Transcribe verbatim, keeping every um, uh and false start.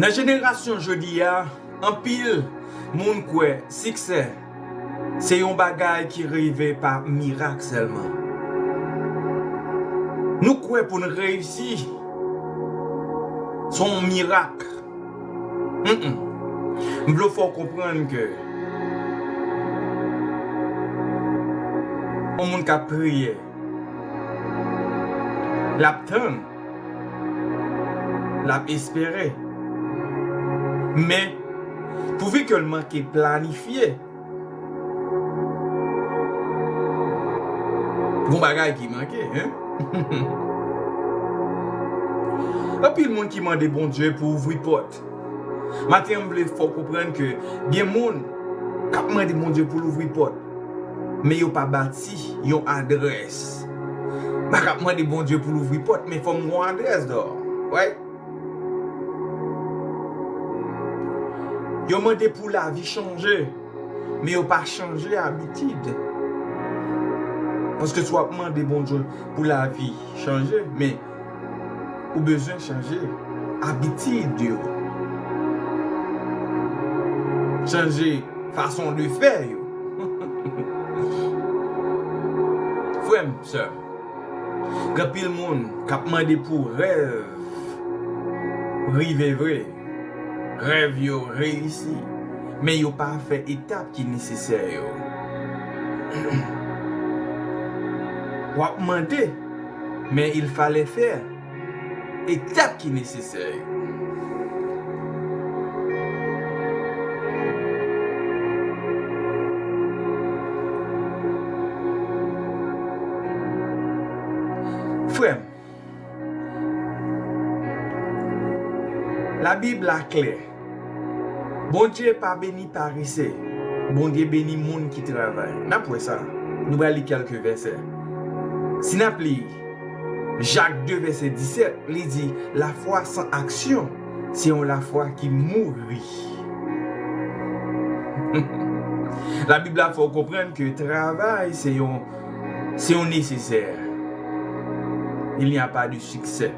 Nan jenerasyon jodi a, anpil moun kwè siksè se yon bagay ki rive pa mirak sèlman. Nou kwè pou n reyisi, se yon mirak. Mm-mm. M vle fè w konprann ke yon moun k ap priye, l ap tann, l ap espere. Men, pouvi ke l manke planifye, gon bagay ki manke, hein? Anpil moun ki mande Bondye pou ouvri pòt. Maten an, m vle fè w konprann ke gen moun k ap mande Bondye pou l ouvri pòt, men yo pa bati yon adrès. M pa k ap mande Bondye pou l ouvri pòt, men fò m gon adrès dò. Right? Yo mande pou lavi chanje, men yo pa chanje abitid. Paske si w ap mande Bondye pou lavi chanje, men ou bezwen chanje abitid yo. Chanje fason de fè yo. Frè m, sè m, gen anpil moun k ap mande pou rèv rive vre, rèv yo reyisi, men yo pa fè etap ki nesesè yo. W ap mande, men il fallait faire etap ki nesesè yo. Frè m, Labib la klè. Bondye pa beni parese. Bondye beni moun ki travay. N ap wè sa. Nou pral li kèlke vèsè. Si n ap li Jak de vèsè disèt, li di, lafwa san aksyon, se yon lafwa ki mouri. Labib la fè w konprann ke travay se yon, se yon nesesè. Il n'y a pas de succès